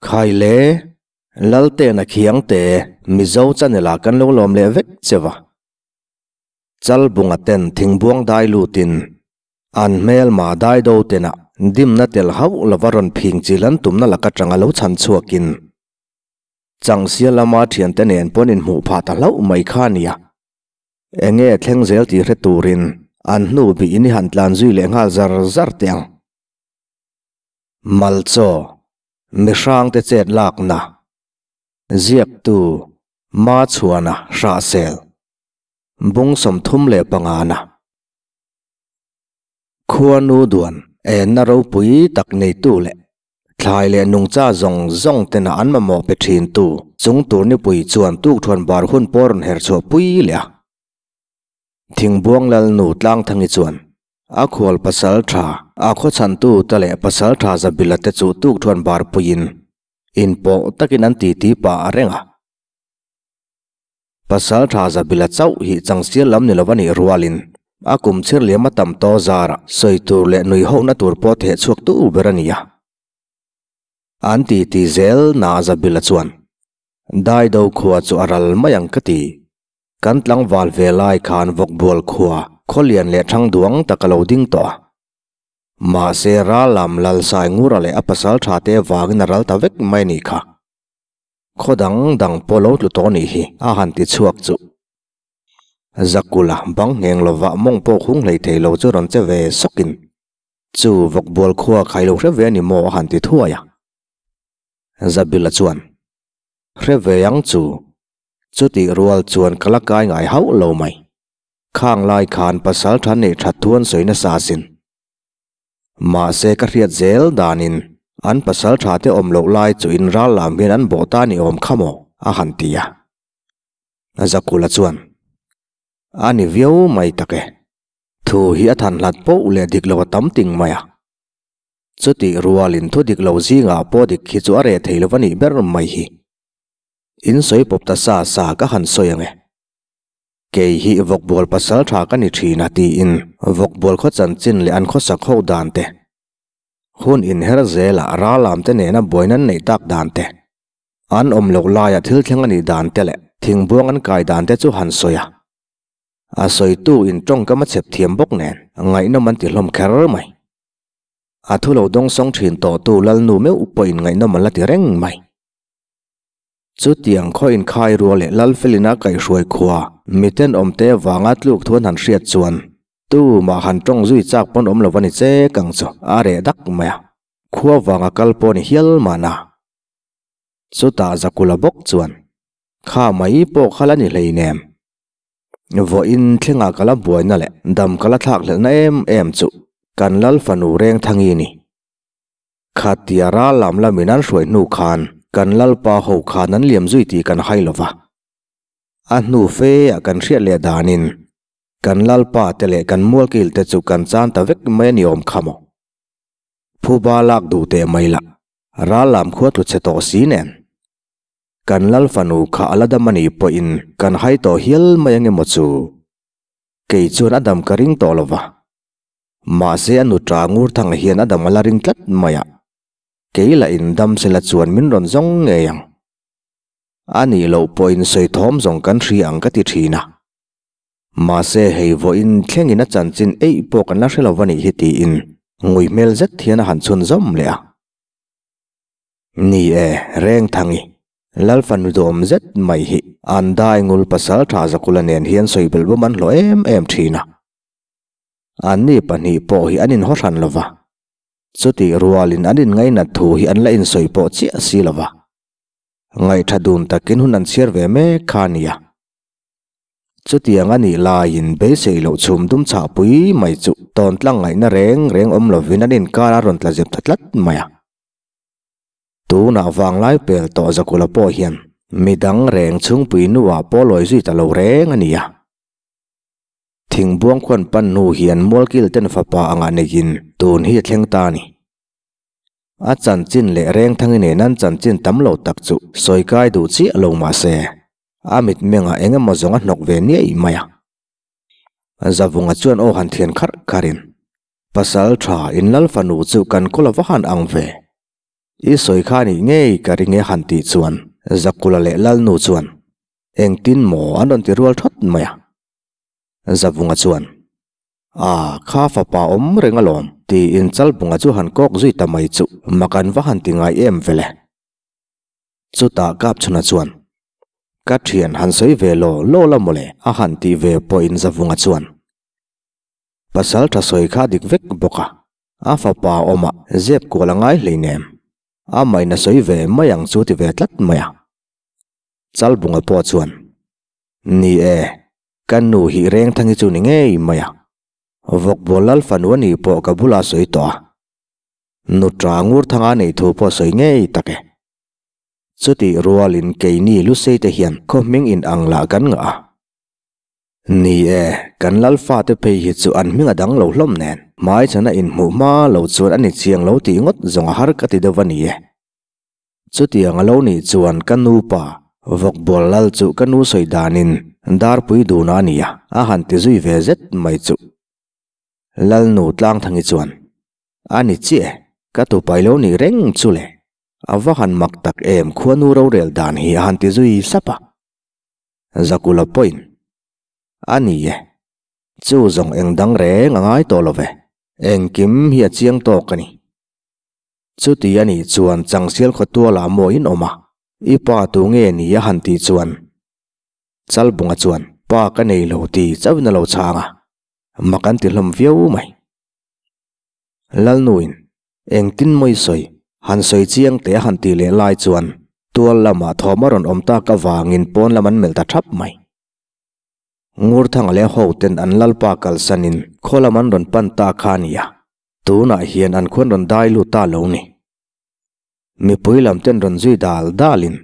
Khai le, Laltena Khiangte, Mizo channel ah kan lo lawm leh vek che va. Chalbunga ten thingbuang dai lutin an hmelma dai do tena dimna tel hauh lova rawn phing chil an tumna laka tanga lo chhan chhuakin Changsia lama thiante nen pawn inhmuh phah ta hlauh mai kha a nia. Enge thleng zel tih hre turin an hnu bih in i han tlan zui leh nghal zar zar teh ang. Malchaw, Mihrangte chet lakna, Ziaktu, Machhuana Hrahsel, Bung 35 na. Khuanu duan enna ropui tak neitu leh thlai leh nungcha zawng zawng tena an mamawh pe thintu chung tur nipui chuan tukthuan bar hun pawh rawn her chhuah pui leh a. Thingbuang Lalnu Tlangthangi chuan a khual pasal tha a khawchhantu te leh pasal tha Zabila te chu tukthuan bar puiin inpawh takin an titi pah a reng a. Pasal tha Zabila chauh hi changsial lam ni lova nih rualin a kum chhir liam a tam tawh zarah sawi tur leh nui hohna tur pawh theh chhuak tu ber a ni a. An ti ti zel na Zabila chuan, Daido khua chu a ral mai ang ka ti. Kan tlangval ve lai khan Vawkbual khua khawlian leh thang duang tak a lo ding tawh a. Mahse ral lam Lalsai Ngura leh a pasal tha te vangin a ral ta vek mai a nih kha. Khaw dang dang pawh lo tlu tawh nih hi a han ti chhuak chu. Zakula bang ngheng lovah mawng pawh khung hlei thei lo chu rawn che ve sawkin chu vawkbual khua khai lo hre ve a ni maw a han ti thuai a. Zabila chuan, Hre ve ang chu, chutih rual chuan ka la kai ngai hauh lo mai. Khang lai khan pasal tha neih that thu an sawi nasa asin. Mahse ka hriat zel danin an pasal tha te awm loh lai chu in ral lam hian an bawh ta ni awm kha maw? a han ti a. Zakula chuan, A ni viau mai tak e. Thu hi a than hlat poh leh dik lo a tam ting mai a. Chutih rualin thu dik lo zingah pawh dik hi chu a reh thei lo va nih ber mai hi. In sawi pawp ta sa sa ka han sawi ang e. Kei hi vawkbual pasal tha ka ni thin a tiin vawkbual khaw chanchin leh an khawsak ho dan te, hun inher zela ralam te nena buaina an neih tak dan te, an awm loh laia thil thleng a nih dan te leh thingbuang an kai dan te chu han sawi a. A sawitu in tawngkam a chep thiam bawk nen ngaihnawm an ti hlawm kher mai. A thu lo dawngsawng thin tawhtu Lalnu meuh pawhin ngaihnawm an la ti reng mai. Chutiang khaw inkhai rual leh Lalfelina kaihhruai khua miten awmte vanga tluk thu an han hriat chuan tumah han tawng zui chak pawn awm lo a ni che kang chu a reh dak mai a, khua vanga kal pawh ni hial mahna. Chutah Zakula bawk chuan, Kha mai pawh kha la ni hleinem. Vawiin thlengah ka la buaina leh dam ka la thlak hlelhna em em chu kan Lal fanu Rengthangi ni. Khatia ral lam lamin an hruai hnu khan kan Lalpa ho khan an liam zui tih kan hai lo va. A hnu fe ah kan hriat leh danin kan Lalpa te leh kan mualkil te chu kan chan ta vek mai a ni awm kha maw. Phuba lak duh teh mai lah ral lam khua tlu chhe tawh si nen. Kan Lal fanu kha a la dam a nih pawhin kan hai tawh hial mai ange maw chu. Kei chuan a dam ka ring tawh lo va. Mahse a nuṭa Ngurthanga hian a dam a la ring tlat mai a, kei lah in dam sela chuan min rawn zawng ngei ang. A nih loh pawhin sawi thawm zawng kan hria ang ka ti thin a. Mahse hei vawiin thlengin a chanchin eih pawh kan la hre lo va nih hi tiin ngui hmel zet hian a han chhun zawm leh a. Ni e, Rengthangi, Lalfanu dawm zet mai hi an dai ngul pasal tha Zakula nen hian sawi belh bawm an hlawh em em thin a. Anni pahnih pawh hi an inhaw hran lo va, chutih rualin an inngainat thu hi an la insawi pawh chiah si lo va. Ngaihṭha dun takin hun an chhiar ve mek kha a nia. Chutiang a nih laiin beisei loh chhum dum chhahpui mai chu tawn tlang ngaihna reng reng awm lovin an inkar a rawn tla zep ta tlat mai a. Tunah vanglai pel tawh Zakula pawh hian midang reng chhungpui nuah pawh lawi zui ta lo reng a nia. Thingbuang khuan pan hnu hian Mualkil ten fapa angah neiin tun hi a thleng ta a ni. A chanchin leh Rengthangi nen an chanchin tam lo tak chu sawi kai duh chiah lo mah se, a mitmengah eng emaw zawng a hnawk ve niaih mai a. Zavunga chuan aw han thian kharh kharhin, Pasal tha in Lal fanu chu kan kawl a va han ang ve. I sawi kha nih ngei ka ring e han tih chuan Zakula leh Lalnu chuan engtin maw an rawn ti rual thawt mai a. Zavunga chuan A, kha fapa awm reng alawm tiin Chalbunga chu han kawk zui ta mai chu mak an va han ti ngai em vele. Chutah Kapchhuna chuan, Ka thian han sawi ve law law la mawle a han tih ve pawhin Zavunga chuan, Pasal tha sawi kha dik vek bawk a, a fapa awmah zep kual a ngai hleinem, amahin a sawi ve mai ang chu ti ve tlat mai a. Chalbunga pawh chuan, Ni e, ka nu hi Rengthangi chu ni ngei mai a, Vawkbawl Lal fanu a nih pawh ka bulah a sawi tawh a, Nuṭa Ngurthanga neih thu pawh sawi ngei tak e. Chutih rualin keini Lusei te hian khaw hming in ang lah kan ngah a. Ni e, kan Lalfate phei hi chu an hming a dang lo hlawm nen, hmaichhana inhmuh hma lo chuan a ni chiang lo tih ngawt zawng a har ka ti deuh a ni e. Chutiang a lo nih chuan ka nupa Vawkbawl Lal chu ka nu sawi danin Darpui duna a ni a, a han ti zui ve zet mai chu. Lalnu Tlangthangi chuan A ni chiah e, ka tupai lo nih reng chu le. A va han mak tak em khuanu rorel dan hi a han ti zui sap a. Zakula pawhin, A ni e, chu zawng eng dang reng a ngai tawh lo ve, engkim hi a chiang tawk a ni. Chuti a nih chuan Changsial khawtualah maw in awm a, i pa tu nge ni a han tih chuan Chalbunga chuan, Pa ka nei lo ti chauhin a lo chhang a, mak an ti hlawm viau mai. Lalnuin, Engtin maw i sawi? Han sawi chiang teh a han tih leh lai chuan tual lamah thawm a rawn awm tak avangin pawn lam an melh ta thap mai. Ngurthanga leh hoten an lalpa kalsanin khaw lam an rawn pan ta kha a ni a, tunah hian an khuan rawn dai lut ta lo ni. Mipui lam ten rawn zui dal dalin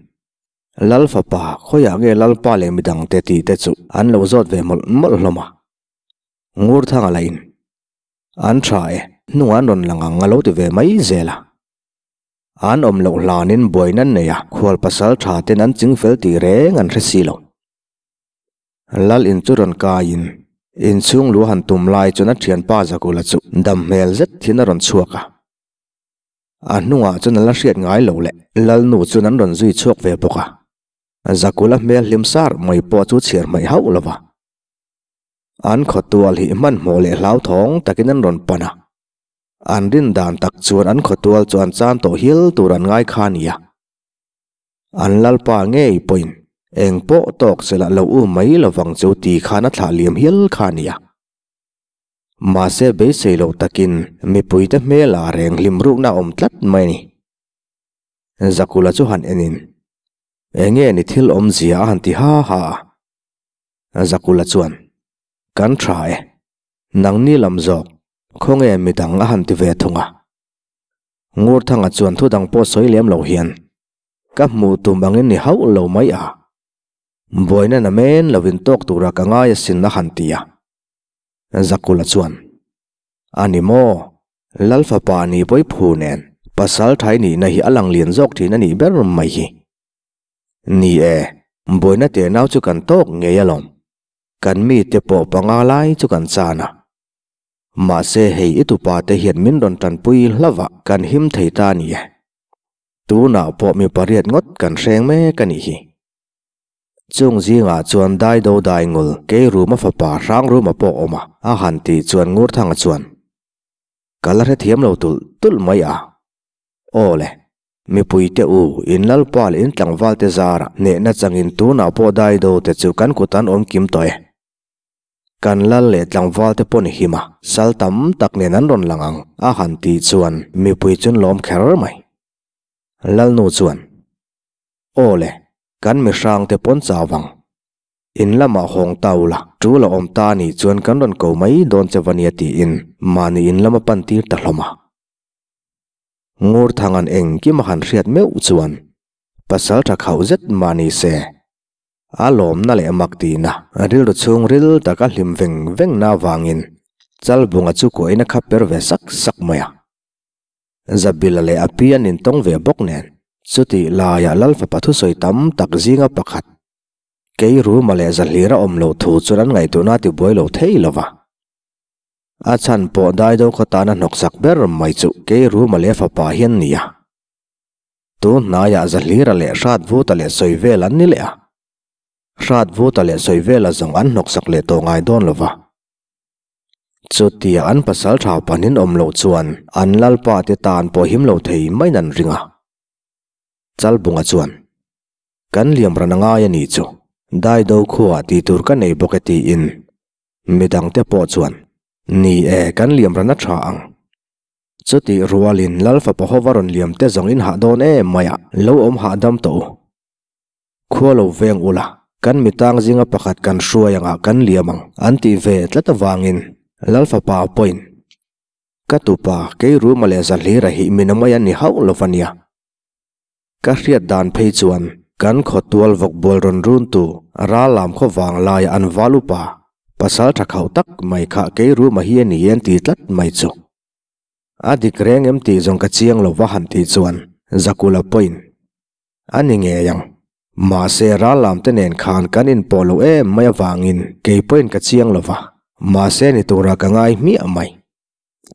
Lal fapa khawiah nge lalpa leh midangte tih te chu an lo zawt ve mawlh mawlh hlawm a. Ngurthanga lahin An tha e, hnungah an rawn lang ang a lo ti ve mai zel a. An awm loh hlanin buaina an nei a, khual pasal tha ten an ching fel tih reng an hre si lo. Lal in chu rawn kaiin inchhung lu han tum lai chuan a thianpa Zakula chu dam hmel zet hian a rawn chhuak a. A hnungah chuan a la hriat ngai lo leh Lalnu chuan an rawn zui chhuak ve bawk a. Zakula hmel hlim sar mai pawh chu chhiar hmaih hauh lo va. An khawtual hi hmanhmawh leh hlauthawng takin an rawn pan a. An rin dan tak chuan an khawtual chu an chan tawh hial tur an ngai kha a ni a. An lalpa ngei pawhin eng pawh tawk se lah lo u mai lovang chu ti khan a thlah liam hial kha a ni a. Mahse beisei lo takin mipuite hmel ah reng hlim rukna a awm tlat mai a ni. Zakula chu han enin, Enge ni thil awmzia a han ti ha ha a. Zakula chuan, Kan tha e. Nangni lam zawk, khawnge midang a han ti ve thung a. Ngurthanga chuan thu dang pawh sawi lem lo hian, Ka hmuh tum angin ni hauh lo mai a. Buaina na men lovin tawk tura ka ngai asin a han ti a. Zakula chuan, A ni maw? Lal fapa ni pawi phu nen pasal thai nihna hi a lang lian zawk thin a nih ber mai hi. Ni e, buaina teh nau chu kan tawk ngei alawm. Kan mite pawh panga lai chu kan chan a. Mahse hei i tupa te hian min rawn tanpui hlauh a, kan him thei ta a ni e. Tunah pawh mi pariat ngawt kan hreng mek a nih hi. Chung zingah chuan Daido Daingul, Keiruma fapa Hrangruma pawh awm a, a han tih chuan Ngurthanga chuan, Ka la hrethiam lo tulh tulh mai a. Aw le. Mipuite u, in lalpa leh in tlangvalte zarah hnehna changin tunah pawh daido te chu kan kut an awm kim tawh e. Kan lal leh tlangvalte pawh ni him a, sal tam tak nen an rawn lang ang, a han tih chuan mipui chun lawm kher mai. Lalnu chuan, Aw le, kan mihrangte pawn chau vang. In lamah hawng ta ula, tul a awm ta nih chuan kan rawn ko mai dawn che va nia tiin mahni in lama pan tir ta hlawm a. Ngurthanga'n engkim a han hriat meuh chuan pasal tha khauh zet mah ni se, a lawmna leh mak tihna rilru chhung ril taka hlim veng veng na avangin Chalbunga chu kuahin a khap per ve sak sak mai a. Zabila leh a pi an intawng ve bawk nen chutih laiah Lal fapa thusawi tam tak zinga pakhat Keiruma leh Zahlira awm loh thu chuan an ngaihtuahna a tibuai lo thei lo va. A chhan pawh Daido khaw tana hnawksak ber mai chu Keiruma leh fapa hi an ni a. Tun hnaiah Zahlira leh Hratvuta leh Sawivel an ni leh a. Hratvuta leh Sawivela zawng an hnawksak leh tawh ngai dawn lo va. Chutia an pasal tha panin awm loh chuan an lalpa te tan pawh him lo thei maiin an ring a. Chalbunga chuan, Kan liam ran a ngai a nih chu, Daido khuaah tih tur ka nei bawk e tiin midangte pawh chuan, Ni e, kan liam ran a tha ang. Chutih rualin Lal fapa hova rawn liam te zawng in hah dawn em mai a, lo awm hahdam tawh u. Khua lo veng ula, kan mitang zinga pakhat kan hruai angah kan liam ang an tih ve tlat avangin Lal fapa pawhin, Ka tupa, kei Ruma leh Zahlira hi min amai an ni hauh lo va nia. Ka hriat dan phei chuan kan khawtual vawkbual rawn runtu Rallam khaw vang laia an val upa, pasal tha khauh tak mai kha kei Ruma hi a ni an ti tlat mai chu. A dik reng em tih zawng ka chiang lo va han tih chuan Zakula pawhin a ni ngei ang. Mahse Rallam te nen khan kan inpawh lo em mai avangin kei pawhin ka chiang lo va, mahse ni tura ka ngai hmiah mai.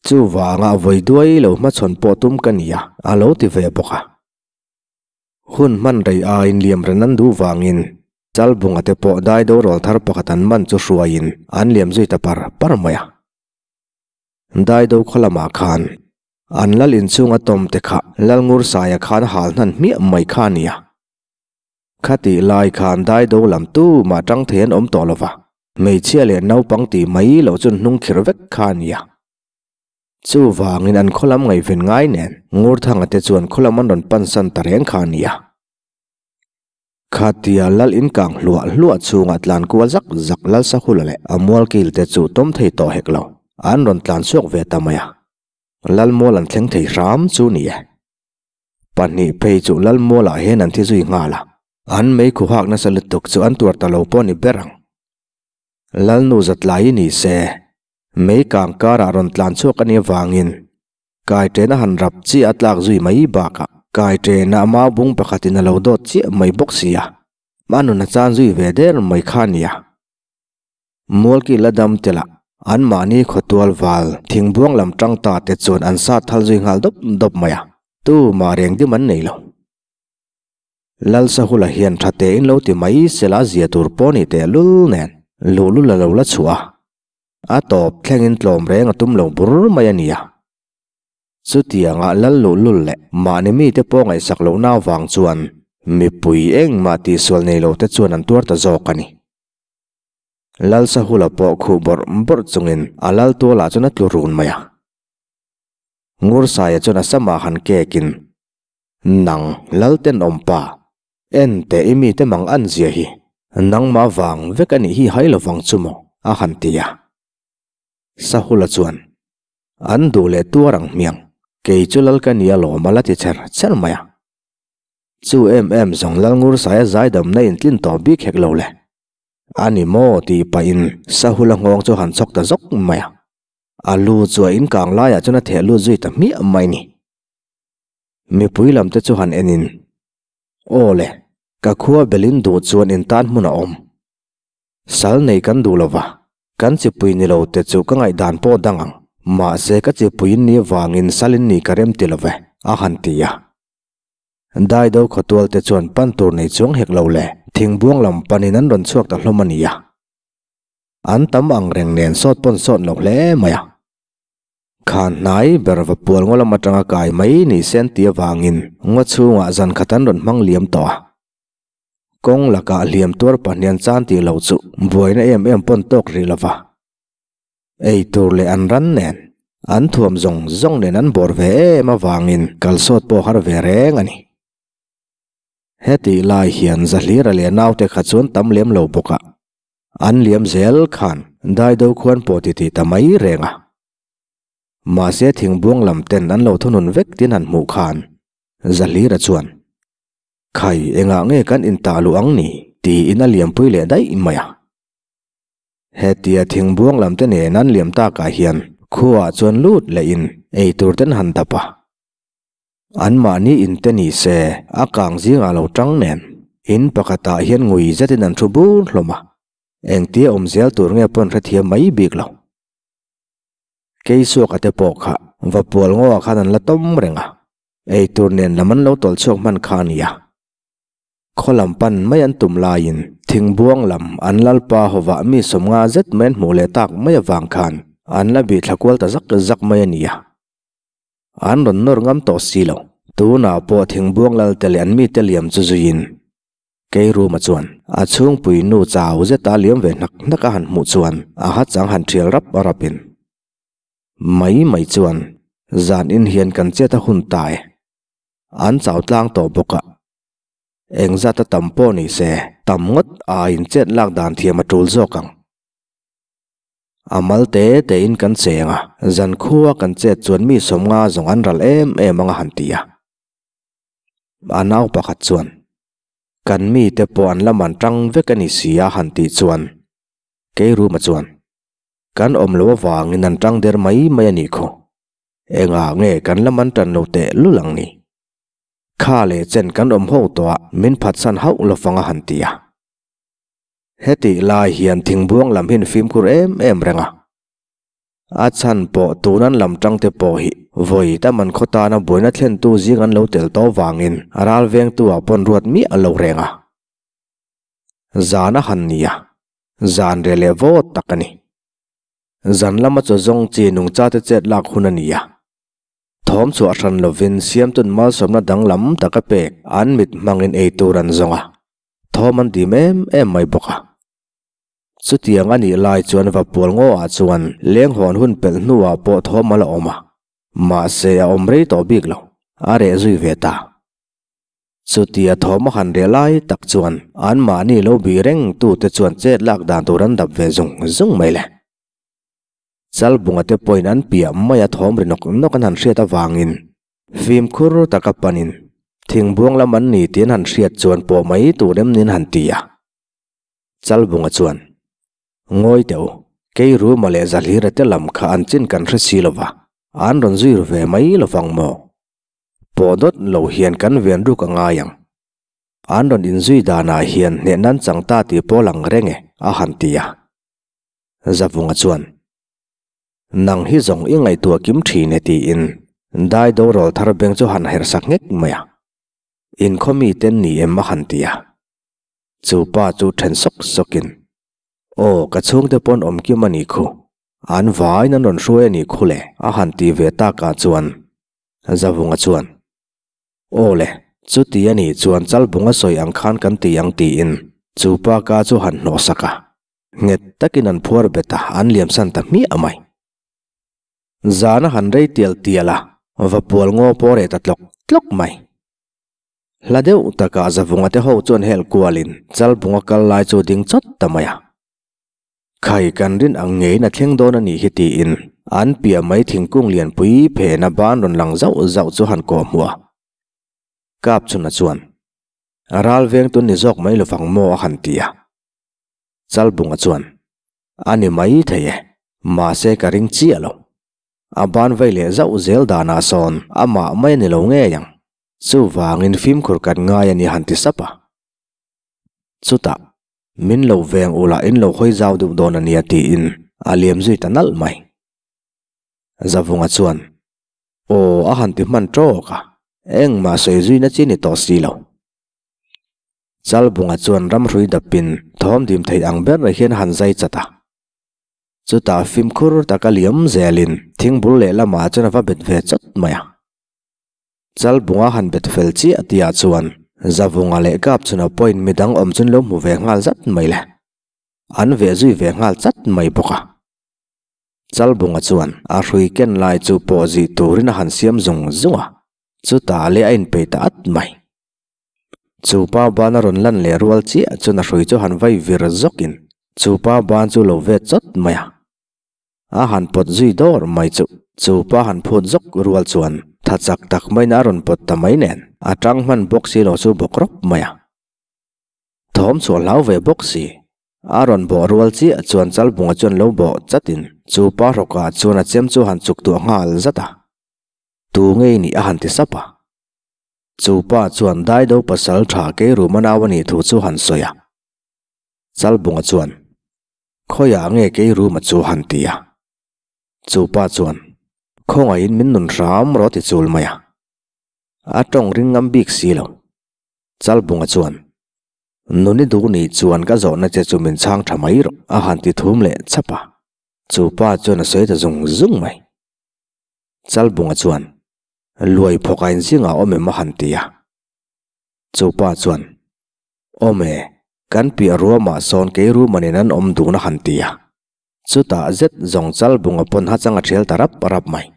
Chuvanga vawi duai lo hmachhawn pawh tum ka nia, a lo ti ve bawk a. Hun hman rei aiin liam ran an duh vangin Chalbunga te pawh daido rawl thar pakhat an man chu hruaiin an liam zui ta par par mai a. Daido khaw lamah khan an lal inchhunga tawm te kha Lalngursaia khan hal hnan hmiah mai kha a nia. Khatih lai khan daido lam tumah tang thei an awm tawh lo va. Hmeichhia leh naupang tih mai loh chu hnung khir vek kha a nia. Chuvangin an khawlam ngaihven ngai nen Ngurthanga te chuan khawlam an rawn pansan ta reng kha a nia. Khatia lal inkang hluah hluah chhungah tlan kual zak zak Lalsahula leh a mualkil te chu tawm thei tawh hek lo. An rawn tlan chhuak ve ta mai a. Lalmual an thleng thei hram chu ni e. Pahnih phei chu Lalmualah hian an thi zui nghal a. An mei khuhak nasa lutuk chu an tuar ta lo pawh ni ber ang. Lalnu zatlai ni se, mei kang karah rawn tlan chhuak a nih avangin kai ṭena han rap chiah a tlak zui mai bakah kai ṭena mau bung pakhatin a lo dawt chiah mai bawk si a, a nun a chan zui ve der mai kha a nia. Mualki la dam te lah anmahni khawtual val thingbuang lam ṭang ta te chuan an sat thal zui nghal dawp dawp mai a, tumah reng dim an nei lo. Lalsahula hian tha tein lo ti mai sela zia tur pawh ni teh lul nen luhlul a lo la chhuah a, a tawp thlengin tlawm reng a tum lo bur mai a nia. Chutianga lal luhlul leh mahni mite pawh ngaihsak lohna avang chuan mipui engmah tihsual nei lote chuan an tuar ta zawk a ni. Lalsahula pawh khuh bawrh bawrh chungin a lal tualah chuan a tlu run mai a. Ngursaia chuan a samah han kekin Nang Laltenawm pa, en teh i mite mang an zia hi, nangmah vang vek a nih hi hai lovang chu maw? a han ti a. Sahula chuan, An duh leh tuar ang hmiang, kei chu Lal ka nia lawm a la ti cher cher mai a. Chu em em zawng Lalngursaia zaidamna intlin tawh bik hek lo le. A ni maw tih pahin Sahula nghawng chu han chhawk ta zawk mai a. A lu chu a inkang laiah chuan a theh lut zui ta hmiah mai ni. Mipui lam te chu han en in, Aw le, ka khua belin duh chuan in tan hmun a awm. Sal nei kan duh lo va, kan chipui ni lo te chu ka ngaihdan pawh dang ang, mahse ka chipuiin ni vangin salin ni ka rem ti lo ve, a han ti a. Daido khawtual te chuan pan tur nei chuang hek lo le, thingbuang lam panin an rawn chhuak ta hlawm a nia. An tam ang reng nen sawt pawn sawt lo hle mai a. Khan hnai ber va pual ngaw lam atanga kai mai ni sen tih avangin ngaw chhungah zan khat an rawn hmang liam tawh a. Kawng lakah hliam tuar pahnian chan tih lo chu buaina em em pawn tawk rih lova. Ei tur leh an ran nen, an thuam zawng zawng nen an bawr ve em avangin kalsawt pawh har ve reng a ni. Hetih lai hian Zahlira leh naute kha chuan tam lem lo bawk a. An liam zel khan Daido khuan pawh ti ti ta mai reng a. Mahse thingbuang lam ten an lo thunun vek tin han hmuh khan Zahlira chuan, Khai engah nge kan intah luh ang ni? tiin a liampui leh daih mai a. Hetia thingbuang lam te nen an liam takah hian khuaah chuan lut lehin eitur ten han dap a. Anmahni in te ni se a kang zingah lo tang nen in pakhatah hian ngui zetin an thu bur hlawm a, engtia awm zel tur nge pawn hrethiam mai bik lo. Keisuaka te pawh kha va pual ngaw ah khan an la tawm reng a. Ei tur nen lam an lo tawlh chhuak hman kha a nia. Khaw lam pan mai an tum laiin thingbuang lam an lalpa hovah mi sawmnga zet mai an hmuh leh tak mai avang khan an la bih thla kual ta zak zak mai a nia. An rawn nawr ngam tawh si lo. Tunah pawh thingbuang lalte leh an mite liam chu zuiin Keiruma chuan a chhungpui nu chau zeta liam ve hnak hnak a han hmuh chuan a hachang han thial rap rapin mai mai chuan zan in hian kan chet a hun ta e. An chau tlang tawh bawk a. Engzat a tam pawh ni se, tam ngawt aiin chet lak dan thiam a tul zawk ang. A mal te tein kan cheng a, zan khua kan chet chuan mi sawmnga zawng an ral em em ang a han ti a. A nau pakhat chuan, Kan mite pawh an la man tang vek a ni si a han tih chuan, Keiruma chuan, Kan awm lo avangin an tang der mai mai a nih khaw. Engah nge kan la man tan lo teh lul ang ni? Kha leh chen kan awm ho tawh a, min phatsan hauh lo fang a han ti a. Hetih lai hian thingbuang lam hin fimkhur em em reng a. A chhan pawh tun an lam tang te pawh hi vawi tam an khaw tana buaina thlentu zing an lo tel tawh vangin ral vengtu ah pawn ruat miah a lo reng a. Zan a han ni a, zan reh leh vawt tak a ni. Zan lama chaw zawng chi nungchate chet lak hun a ni a. Thawm chhuah hran lovin siamtun malsawmna danglam taka pek an mit hmangin ei tur an zawng a, thawm an dim em em mai bawk a. Chutiang a nih lai chuan Vapual ngaw ah chuan lenghawn hun pelh hnuah pawh thawm a la awm a, mahse a awm rei tawh bik lo, a reh zui ve ta. Chutia thawm a han reh lai tak chuan anmahni lo bih reng tute chuan chet lak dan tur an dap ve zung zung mai le. Chalbunga te pawhin an piah mai a thawm ri nawk nawk an han hriat avangin fimkhur taka panin thingbuang lam an ni tih an han hriat chuan pawh mai tur em niin han ti a. Chalbunga chuan, Ngawi teh u, kei Ruma leh Zahlira te lam kha an chin kan hre si lova, an rawn zui ru ve mai lovang maw? Pawh dawt lo hian kan ven ruk a ngai ang. An rawn inzui danah hian hneh nan chang ta tih pawh lang reng e, a han ti a. Zavunga chuan, Nang hi zawng i ngaihtuah kim thin e tiin dai dorawl thar beng chu han herh sak nghek mai a. Inkhaw mi ten ni em a han ti a. Chu pa chu then sawk sawkin, Aw, ka chhungte pawn awm kim a nih khu. An vaiin an rawn hruai a nih khu le a han ti ve takah chuan Zavunga chuan, Aw le, chuti a nih chuan Chalbunga sawi ang khan kan ti ang tiin chu pa ka chu han hnawh sak a. Nghet takin an phuar bet a, an liamsan ta hmiah mai. Zan a han rei tial tial a, va pual ngaw pawh reh ta tlawk tlawk mai. Hla deuh takah Zavunga te ho chuan hel kualin Chalbunga kal lai chu ding chawt ta mai a. Khai kan rin ang ngeiin a thleng dawn a nih hi tiin an piah mai thingkung lianpui phena ban rawn lang zauh zauh chu han kawh hmuh a. Kapchhuna chuan, Ral veng tun ni zawk mai lovang maw a han ti a. Chalbunga chuan, A ni mai thei e, mahse ka ring chiah lo. A ban vei leh zauh zel danah sawn amah mai a ni lo ngei ang. Chuvangin fimkhur kan ngai a ni han ti sap a. Chutah, min lo veng ula in lo hawi zau deuh dawn a nia tiin a liam zui ta nalh mai. Zavunga chuan, Aw a han ti hman tawk a, engmah sawi zuina chi ni tawh si lo. Chalbunga chuan ramhrui dapin thawm dim thei ang ber hian a han zai chat a. Chutah fimkhur taka liam zelin thingbul lehlamah chuan a va bet ve chawt mai a. Chalbunga han bet fel chiah tihah chuan Zavunga leh Kapchhuna pawhin midang awm chuan lo hmu ve nghal zat mai le. An veh zui ve nghal chat mai bawk a. Chalbunga chuan a hrui ken lai chu pawh zih turin a han siam zung zung a, chutah leh a inpeih ta at mai. Chu pa ban a rawn lan leh rual chiah chuan a hrui chu han vai vir zawkin chu pa ban chu lo vet chawt mai a. A han pawt zui dawr mai chu chu pa han phut zawk rual chuan tha chak tak maiin a rawn pawt ta mai nen a tang hman bawk si lo chu bawk rawp mai a. Thawm chhuah hlau ve bawk si. A rawn bawh rual chiah chuan Chalbunga chuan lo bawh chatin chu pa hrawkah chuan a chem chu han chuk tuah nghal zat a. Tu ngei nih a han ti sap a. Chu pa chuan Daido pasal tha Keiruma nau a nih thu chu han sawi a. Chalbunga chuan, Khawiah nge Keiruma chu han ti a? Chu pa chuan, Khawngaihin min nun hram rawh ti chul mai a. A tawng ring ngam bik si lo. Chalbunga chuan, Nuni duh nih chuan ka zawhna che chu min chhang tha mai rawh, a han ti thum leh chhap a. Chu pa chuan a sawi ta zung zung mai. Chalbunga chuan, Luai phawk a inzingah awm em a han ti a. Chu pa chuan, Awm e, kan piah ruamah sawn kei rumanin an awm dun a han ti a. Chutah zet zawng Chalbunga pawn hachang a thial ta rap rap mai.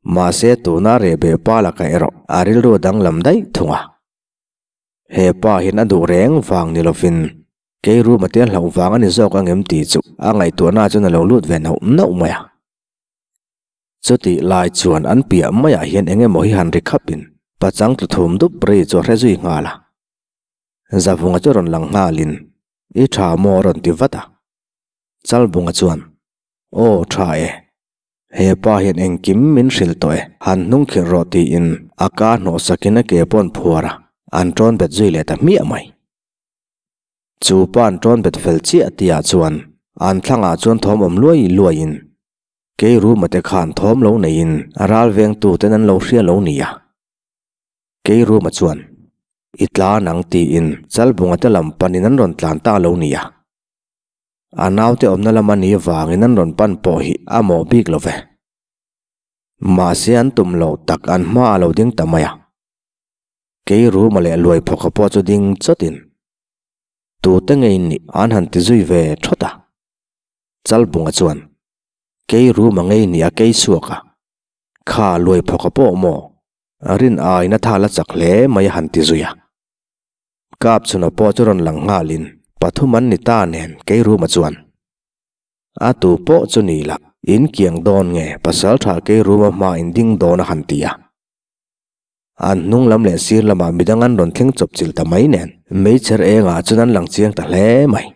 Mahse tuna rehbeh pa lakah erawh a rilru a danglam daih thung a. He pa hian a duh reng vang ni lovin kei room a tel hlauh vang a ni zawk ang em tih chu a ngaihtuahna chuan a lo lut ve nauh nauh mai a. Chutih lai chuan an piah maiah hian eng emaw hi han ri khapin pachang tlu thum dup ri chu a hre zui nghal a. Zavunga chu rawn lang nghalin i tha maw a rawn ti vat a. Chalbunga chuan Aw tha e. He pa hian engkim min hrilh tawh e, han hnung khirh rawh tiin a ka hnawh sakin a ke pawh an phuar a, an tawn bet zui leh ta hmiah mai. Chu pa an tawn bet fel chiah tihah chuan an thlangah chuan thawm awm luai luaiin kei Ruma te khan thawm lo neiin a ral vengtu ten an lo hria lo nia. Kei Ruma chuan i tlan ang tiin Chalbunga te lam panin an rawn tlan ta lo nia. A naute awmna lama ni vangin an rawn pan pawh hi a mawh bik lo ve. Mahse an tum loh tak an hma a lo ding ta mai a. Kei Ruma leh Luaiphawka pawh chu ding chawtin tute ngei nih an han ti zui ve thawt a. Chalbunga chuan Kei Ruma ngei nih a kei chhuak a, kha Luaiphawka pawh maw rin aiin a thal a chak hle mai a han ti zui a. Kap chhuna pawh chu rawn lang nghalin pathum an ni ta nen kei Ruma chuan a tu pawh chu ni lah in kiang dawn nge pasal tha kei Ruma hma in ding dawn a han ti a. An hnung lam leh sir lamah midang an rawn thleng chawp chilh ta mai nen meichher engah chuan an lang chiang ta hle mai.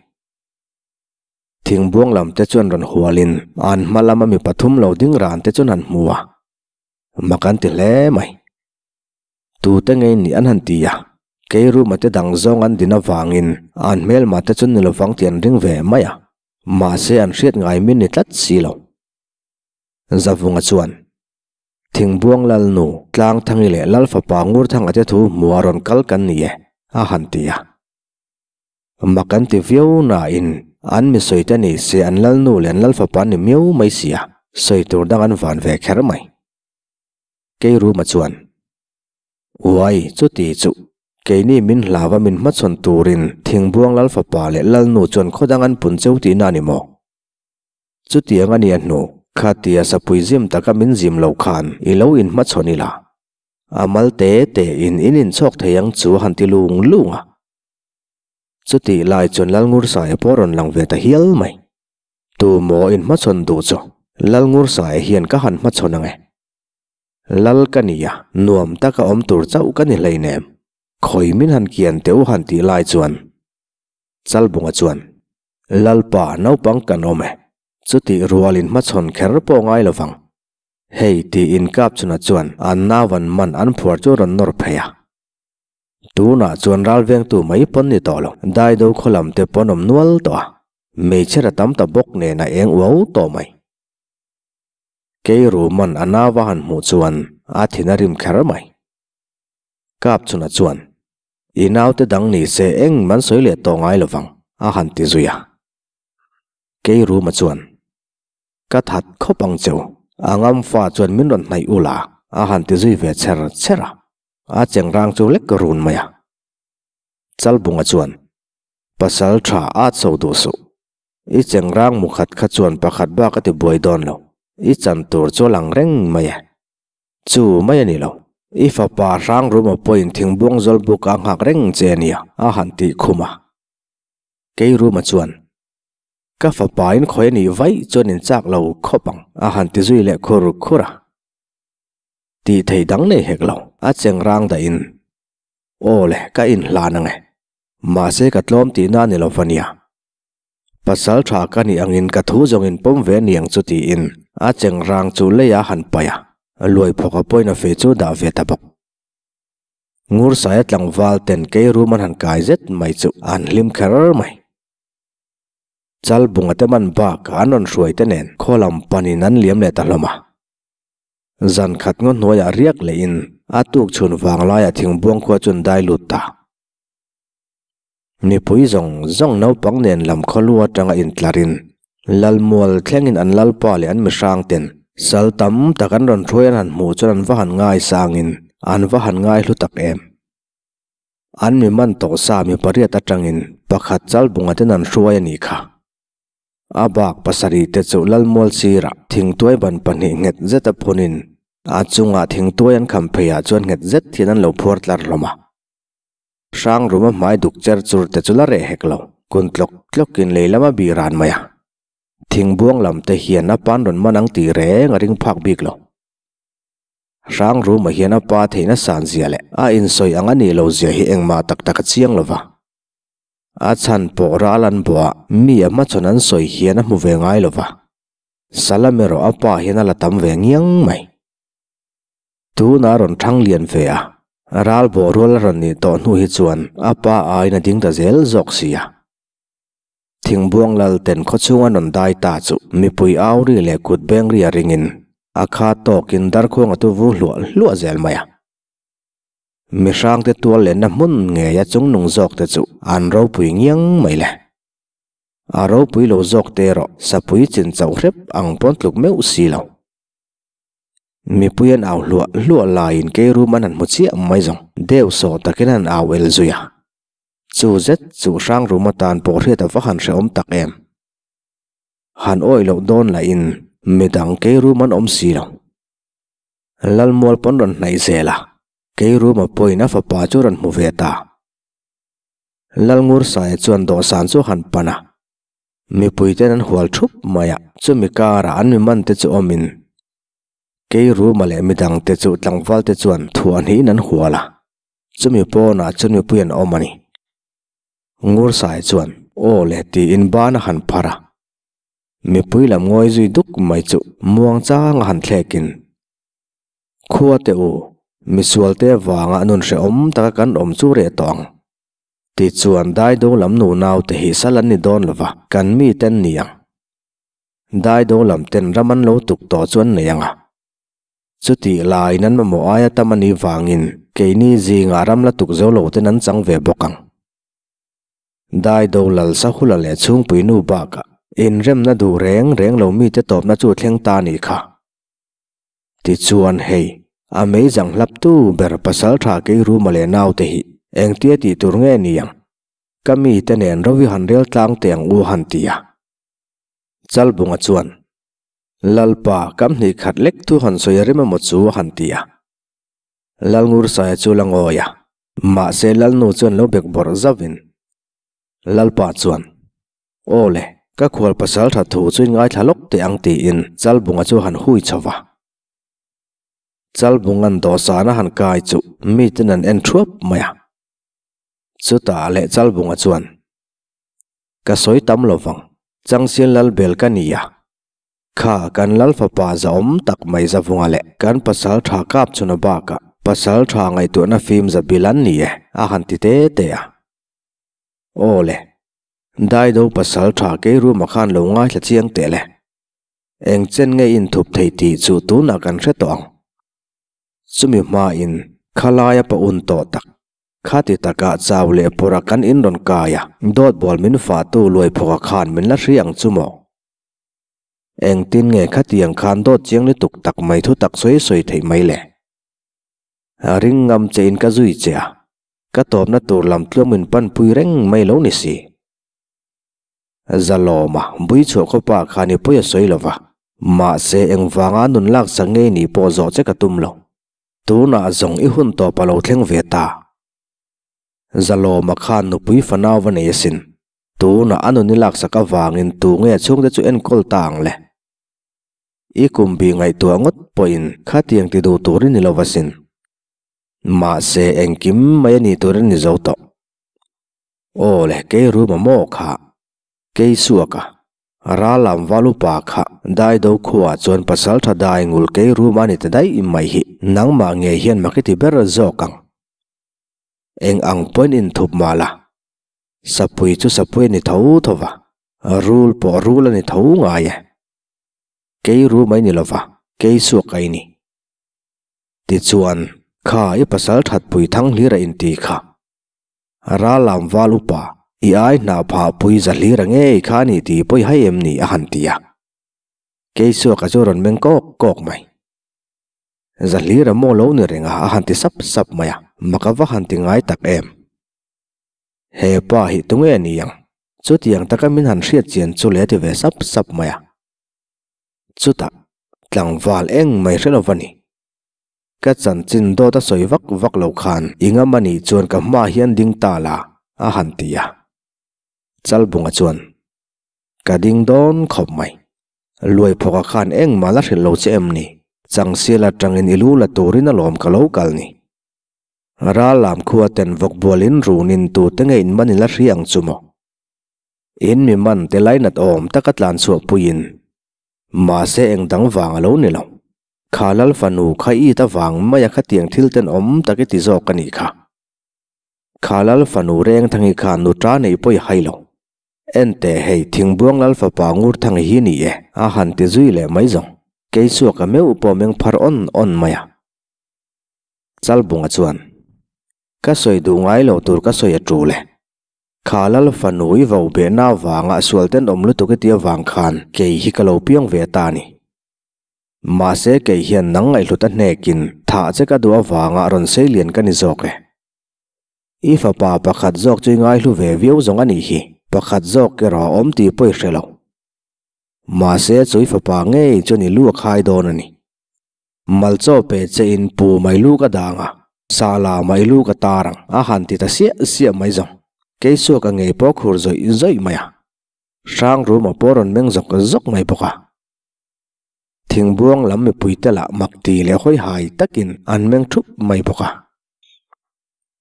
Thingbuang lam te chuan rawn hualin an hma lama mi pathum lo ding ran te chuan han hmu a, mak an ti hle mai. Tute ngei nih an han ti a, kei room-a te dang zawng an din avangin an hmelma te chu ni lovang tih an ring ve mai a, mahse an hriat ngai min ni tlat si lo. Zavunga chuan, Thingbuang Lalnu, Tlangthangi leh Lalfapa Ngurthanga te thu hmuha rawn kal kan ni e, a han ti a. Mak an ti viau nain an mi sawi te ni se an Lalnu leh an Lalfapa an ni miau mai si a, sawi tur dang an van ve kher mai. Keiruma chuan, Uai, chuti chu, keini min hlava min hmachhawn turin Thingbuang Lal fapa leh Lalnu chuan khaw dang an pun cheu tihna a ni maw? Chutiang a nia hnu, khatia sapui zim taka min zim loh khan i lo inhmachhawn ila, a mal te te in in inchhawk thei ang chu a han ti lung lung a. Chutih lai chuan Lalngursaia pawh a rawn lang ve ta hial mai. Tu maw inhmachhawn duh chu Lalngursaia hian ka han hmachhawn ang e. Lal ka ni a, nuam taka awm tur chauh ka ni hleinem. Khawi min han kian teh u han tih lai chuan Chalbunga chuan, Lalpa, naupang kan awm e. Chutih rualin hmachhawn kher pawh ngai lo vang. Hei tiin Kapchuna chuan an nauvan man an phuar chu rawn nawr phei a. Tunah chuan ralvengtu mai pawn ni tawh lo, Daido khaw lam te pawn awm nual tawh a, hmeichhe ra tam ta bawk nen a eng uau tawh mai. Kei Ruman a nau a han hmuh chuan a thin a rim kher mai. Kapchuna chuan, I naute dang ni se eng man sawi leh tawh ngai lovang, a han ti zui a. Kei Ruma chuan, Ka that khawp ang cheu, a ngam fa chuan min rawn hnaih ul a, a han ti zui ve chher chher a. A chengrang chu lek run mai a. Chalbunga chuan, Pasal tha a chho duh suh. I chengrang mu khat kha chuan pakhat bak a ti buai dawn lo. I chan tur chu a lang reng mai e. Chu mai a ni lo. I fapa hrang ruma pawhin thingbuang zawl buk a nghak reng che a nia, a han tih khum a. Kei ruma chuan, Ka fapa in khawi a nih vaih chuan in chak lo khawp ang, a han ti zui leh khur khur a. Tih thei dang nei hek lo, a chengrang dahin, Aw le, ka inhlan ang e. Mahse ka tlawm tihna a ni lo va nia. Pasal tha ka nih angin ka thu zawngin pawm ve niang chu tiin a chengrang chu lei a han paih a, luai phawk a pawhin a fei chu dah ve ta bawk. Ngursaia tlangval ten kei rum an han kai zet mai chu an hlim kher mai. Chalbunga te man bakah an rawn hruai te nen khaw lam panin an liam leh ta hlawm a. Zan khat ngaw hnuaiah riak lehin. a tuk chhun vanglaiah thingbuang khua chu an dai lut ta. Mipui zawng zawng naupang nen lam khawlu atanga intlarin Lalmual thlengin an lalpa leh an mihrang ten sal tam tak an rawn hruai an han hmuh chuan an va han ngai sangin an va han ngai hlu tak em. An mi man tawh sa mi pariat atangin pakhat chalbunga ten an hruai a nih kha. A bak pasarih te chu Lalmual sirah thingtuai ban pahnih nghet zet a phunin a chungah thingtuai an kham pheiah chuan nghet zet hian an lo phuar tlar hlawm a. Hrang ruma hmai duk cher chur te chu la reh hek lo, kun tlawk tlawkin lei lama bih ran mai a. Thingbuang lam te hian a pan rawn man ang tih reng a ring phak bik lo. Hrang ruma hian a pa theihna san zia leh a insawi ang a nih lo zia hi engmah tak tak a chiang lo va. A chhan pawh ral an bawh a, mi a hmachhawn an sawi hian a hmu ve ngai lo va. Salam erawh a pa hian a la tam ve ngiang mai. Tunah a rawn thang lian ve a, ral bawh rual a rawn nih tawh hnu hi chuan a pa aiin a ding ta zel zawk si a. Thingbuang lal ten khawchhung an rawn dai ta chu mipui au ri leh kut beng ri a ringin a kha tawkin darkhuang a tuvu hluah hluah zel mai a. Mihrangte tual lenna hmun ngeia chungnung zawkte chu an ropui ngiang mai le. A ropui lo zawk te erawh sapui chin chauh hrep ang pawn tluk meuh si lo. Mipui an au hluah hluah laiin keirum an han hmu chiah mai zawng deuh sawh takin an au el zui a. Chu zet chu hrang rum atan pawh hriat a va han hrehawm tak em. Han awih loh dawn lahin midang keirum an awm si lo. Lalmual pawn rawn hnaih zel a, Keiruma pawhin a fapa chu rawn hmu ve ta. Lalngursaia chuan dawhsan chu a han pan a, mipuiten an hual thup mai a, chumi karah an mi mante chu awmin Keiruma leh midangte chu tlangvalte chuan thuahhnihin an hual a, chumi pawnah chuan mipui an awm a ni. Ngursaia chuan, Aw le tiin ban a han phar a. Mipui lam ngawi zui duk mai chu muang chang a han thlekin, Khua teh u, misualte avanga nun hrehawm taka kan awm chu reh tawh ang. Tichuan Daido lam nu naute hi sal an ni dawn lova, kan mite an ni ang. Daido lam ten ram an lo tuk tawh chu an nei ang a. Chutih laiin an mamawh aia tam a nih vangin keini zingah ram la tuk zo lo ten an chang ve bawk ang. Daido lal Sahula leh chhungpui nu bakah inremna duh reng reng lo mite tawpna chu thleng ta a nih kha. Tichuan hei, a meizang hlaptu ber pasal tha Keiruma leh naute hi engtia tih tur nge ni ang? Ka mite nen Rovi han rel tlang teh ang u han ti a. Chalbunga chuan, Lalpa, kam hnih khat lek thu han sawi a rem emaw chu a han ti a. Lalngursaia chu la ngawi a. Mahse Lalnu chuan lo bek bawrh zauhin Lalpa chuan, Aw le, ka khual pasal tha thu chu in ngaithla lawk teh ang tiin Chalbunga chu a han hui chho va. Chalbunga'n dawhsan a han kai chu miten an en thuap mai a. Chutah leh Chalbunga chuan, Ka sawi tam lo vang, Changsial Lalbel ka ni a. Kha kan Lal fapa zahawm tak mai Zavunga leh kan pasal tha kap chhuna bakah pasal tha ngaihtuahna fim za bil an ni e a han ti te te a. Aw le, Daido pasal tha Keiruma khan lo ngaithla chiang teh le. Eng chen nge inthup thei tih chu tunah kan hre tawh ang. Chumi hmain khalaia pa un tawh tak, khati takah chau leh pawrha kan in rawn kai a, dawt bawl min fahtu Luaiphawka khan min la hria ang chu maw? Engtin nge khatiang khan dawt chiang lutuk tak mai thu tak sawi sawi theih mai le? Ring ngam che in ka zui che a, ka tawpna tur lam tluang min panpui reng mai lo ni si. Zalawma bui chhuah khawpa khan i pawi a sawi lo va, mahse engvanga nun lak sak ngei nih pawh zawh che ka tum lo. Tunah zawng i hun tawp a lo thleng ve ta. Zalawma khan nupui fanau va nei asin. Tunah a nun i laksak avangin tu nge a chhungte chu enkawl ta ang le? I kum bi ngaihtuah ngawt pawhin khatiang ti duh tur i ni lo asin. Mahse engkim mai a ni tur i ni zo tawh. Aw le, kei ruma maw kha? Kei suaka, Ralam valupa kha Daido khuaah chuan pasaltha dai ngul kei ruma ni ta daih mai hi nangmah ngei hian mak i ti ber zawk ang. Eng ang pawhin inthup mah la. Sapui chu sapui a ni tho tho va, rul pawh rul a ni tho ngai e. Kei ru mai ni lova, kei suak ai ni. Tichuan, Kha i pasal that pui thang hlir a inti kha. Rallam val upa, i ai hna phah pui za hlir a ngei kha a ni tih pawi hai em ni a han ti a. Keisuaka chu a rawn meng kawk kawk mai. Za hlir a maw lo ni reng a a han ti sap sap mai a, mak a va han ti ngai tak em. He pa hi tunge a ni ang? Chutiang taka min han hriat chian chu le ti ve sap sap mai a. Chutah, tlangval eng mai hre lo va ni. Ka chanchin dawt a sawi vak vak lo khan i ngam a nih chuan ka hmaah hian ding ta la, a han ti a. Chalbunga chuan, Ka ding dawn khawp mai. Luaiphawka khan engmah la hrilh lo che em ni? Changsial atangin i lu la turin alawm ka lo kal ni. Ral lam khua ten vawk bualin runin tute nge in man i la hria ang chu maw? In mi man te lainat awm taka tlan chhuah puiin mahse eng dang vang a lo ni lo. Kha lal fanu kha i ta vang mai a khatiang thil tenawm tak i ti zawk a nih kha. Kha lal fanu Rengthangi kha nu ta neih pawh i hai lo. Ente hei Thingbuang lal fapa Ngurthangi hi ni e a han ti zui leh mai zawng. Keichhuak a meuh pawh meng phar awn awn mai a. Chalbunga chuan, Ka sawi duh ngai lo tur ka sawi a tul e. Kha lal fanu i vo behna avanga sual tenawm lutuk i ti avang khan kei hi ka lo piang ve ta a ni. Mahse kei hian nang ngaihhlut a hnekin thah che ka duh avanga rawn sei lian ka ni zawk e. I fapa pakhat zawk chu i ngaihlu ve viau zawng a nih hi, pakhat zawk erawh a awm tih pawh i hre lo. Mahse chu i fapa ngei chuan i lu a khai dawn a ni. Malchaw pe che in pu mai lu ka dang a, sala mai lu ka tar ang a han ti ta siah siah mai zawng. Keisuak a ngei pawh khur zawih zawih mai a. Hrang ruma pawh rawn meng zawk zawk mai bawk a. Thingbuang lam mipuite lah mak ti leh hawi hai takin an meng thup mai bawk a.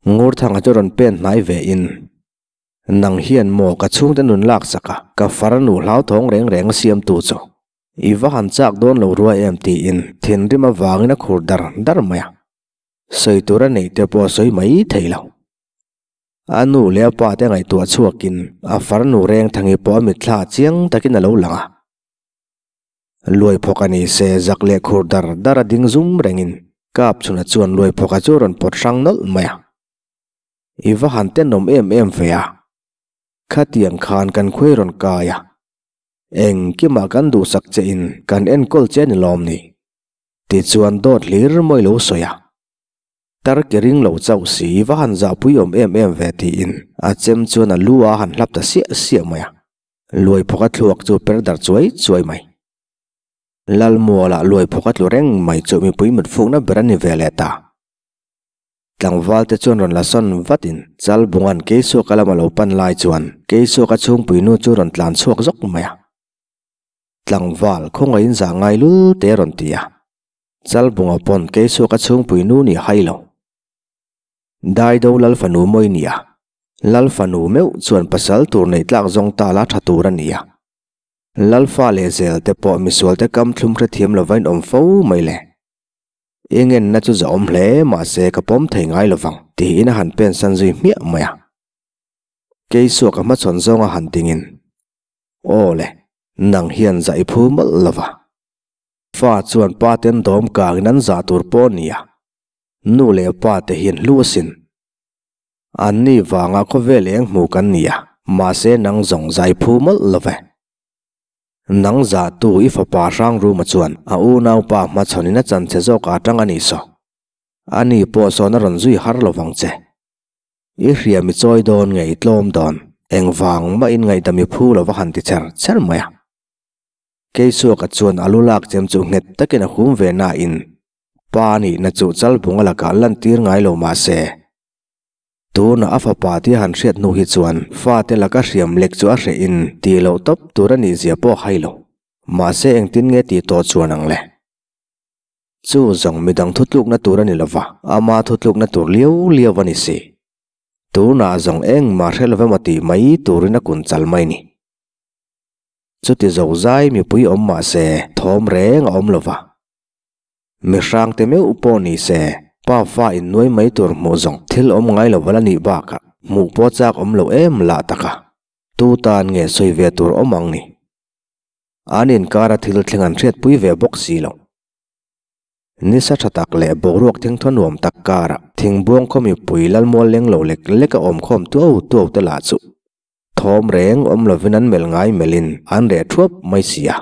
Ngurthanga chu rawn pen hnai ve in, Nang hian maw ka chhungte nun lak sak a, ka farnu hlauthawng reng reng a siamtu chu i va han chak dawn lo ruai em tiin thinrim avangin a khur dar dar mai a. Sawi tur a neih te pawh a sawi mai thei lo. A nu leh a pa te ngaihtuah chhuakin a farnu Rengthangi pawh a mitthla chiang takin a lo lang a. Luaiphawk a ni se zak leh khur dar dar a ding zum rengin Kapchhuna chuan Luaiphawka chu a rawn pawt hrang nawlh mai a. I va han tenawm em em ve a, khatiang khan kan khuai rawn kai a, engkimah kan duhsak che in kan enkawl che a ni lawm ni? Tichuan dawt hlir mawi lo sawi a. Tar ke ring lo chauh si i va han zahpui awm em em ve tiin a chem chuan a lu a han hlap ta siah siah mai a. Luaiphawk a thluak chu per dar chuai chuai mai. Lalmualah luaiphawk a tlu reng mai chu mipui mut fukna ber a ni ve leh ta. Tlangval te chuan rawn la sawn vatin Chalbunga'n Keisuaka lama lo pan lai chuan Keisuaka chhungpui nu chu rawn tlan chhuak zawk mai a. Tlangval khawngaihin zah ngai lul te a rawn ti a. Chalbunga pawn Keisuaka chhungpui nu nih hai lo. Daido Lalfanu mawi nia. Lalfanu meuh chuan pasal tur neih tlak zawng ta la tha tur a ni a. Lalfa leh zel te pawh misual te kam thlum hrethiam lova in awm fo mai le. I ngenna chu zahawm hle mahse ka pawm thei ngai lovang tiin a han pen san zui hmiah mai a. Keisuak a hmachhawn zawnga han dingin, Aw le, nang hian zah i phu mawlh lova. Fa chuan pa ten dawm kangin an zah tur pawh a ni a. Nu leh pa te hian hlu asin. Anni vanga khawvel eng hmu kan ni a, mahse nang zawng zai phu mawlh lo ve. Nang zahtu i fapa Hrangruma chuan a unaupa hmachhawnin a chanche zawk a tang a nih saw. Ani pawh sawn a rawn zui har lo vang che. I hriam i chawi dawn nge i tlawm dawn, engvang mah in ngaihdam i phu lo va han ti cher cher mai a. Keisuaka chuan a lu lak chem chu nghet takin a hum ve nain Pa nihna chu Chalbunga lakah lantir ngai lo mah se, tuna a fapa tia han hriat hnu hi chuan fate laka hriam lek chu a hreh in tih loh tawp tur a nih zia pawh hai lo. Mahse engtin nge tih tawh chuan ang le? Chu zawng midang thutlukna tur a ni lova, ama thutlukna tur liau liau a ni si. Tunah zawng engmah hre lo emaw tih mai turin a kun chal mai ni. Chuti zozai mipui awm mah se thawm reng a awm lova. Mi hrangte meuh pawh ni se, pa fa innuai mai tur hmuh zawng thil awm ngai lo vala nih bakah hmuh pawh chak awm lo em lah taka tu tan nge sawi ve tur awm ang ni. An inkara thil thleng an hriatpui ve bawk si lo. Nisa tha tak leh boruak thingthaw nuam tak karah thingbuang khaw mipui lalmual leng lo lek lek a awm khawm tuau tuau te lah chu thawm reng awm lovin an melh ngai melhin an reh thuap mai si a.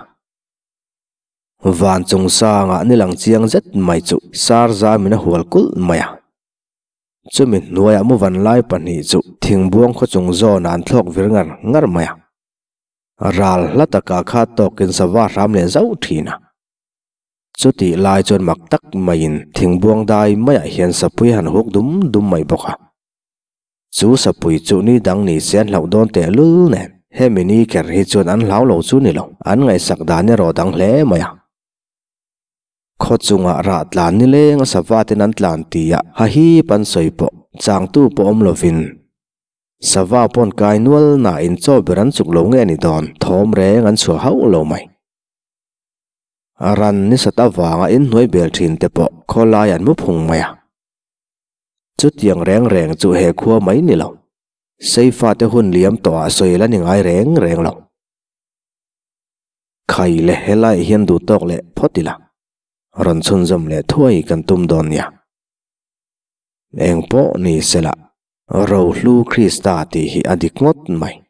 Van chung sangah ni lang chiang zet mai chu sar zamin a hual kulh mai a. Chumi hnuaiah muvan lai pahnih chu thingbuang khaw chung zawnah an thlawk vir ngar ngar mai a. Ral hla takah kha tawkin sava hram leh zauh thin a. Chutih lai chuan mak tak maiin thingbuang dai maiah hian sapui han huk dum dum mai bawk a. Chu sapui chu ni dang ni se an hlauh dawn teh lul nen hemi ni kher hi chuan an hlau lo chu ni lo, an ngaihsak dan erawh dang hle mai a. Khaw chungah rah tlan ni leng a sava ten an tlan tia ha hip an sawi pawh changtu pawh awm lovin sava pawn kai nual nain chaw ber an chuk lo nge ni dawn thawm reng an chhuah hauh lo mai. A ran ni sat avanga inhnuai bel thin te pawh khawlai an mu phung mai a. Chutiang reng reng chu he khua mai ni lo. Seifa te hun liam tawhah sawi la ni ngai reng reng lo. Khai leh helai hian duh tawk leh phawt ila. Rawn chhunzawm leh thuai kan tum dawn nia. Eng pawh ni sela, Rohlu Krista tih hi a dik ngawt mai.